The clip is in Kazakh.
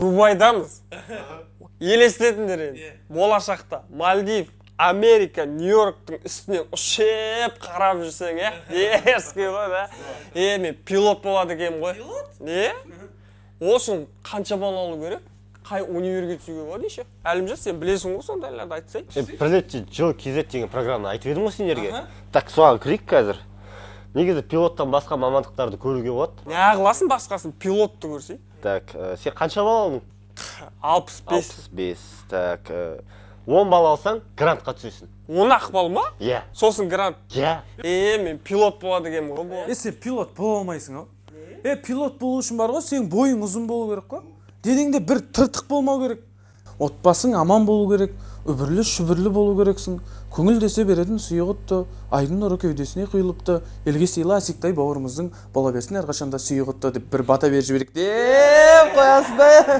Дубайдамыз. Елестетіңдер енді, болашақта Мальдив, Америка, Нью Йорктың үстінен ұшып қарап жүрсең, иә, дерзкий ғой да. Е, мен пилот болады екенмін ғой. Пилот? Е, ол үшін қанша балл алу керек, қай универге түсуге болады еще? Әлімжан, сен білесің ғой сондайларды, айтсай. Е, Прилет жыл kz деген программаны айтып едім ғой сендерге. Так, соған кірейік қазір. Негізі пилоттан басқа мамандықтарды көруге болады. Неғыласың басқасын, пилотты көрсей. Так, сен қанша балл алдың? 65. 65. Так, 10 балл алсаң, грантқа түсесің. 10 ақ балл ма? Иә. Сосын грант? Иә. Е, мен пилот болады екенмін ғой. Е, сен пилот бола алмайсың ау. Е, пилот болу үшін бар ғой, сенің бойың ұзын болу керек қой, денеңде бір тыртық болмау керек, отбасың аман болу керек, үбірлі шүбірлі болу керексің. Көңіл десе беретін сыйы құтты, айдың нұры кеудесіне құйылыпты, елге сыйлы Асектай бауырымыздың бола берсін әрқашанда сүйі құтты деп бір бата беріп жіберейік деп қоясың да.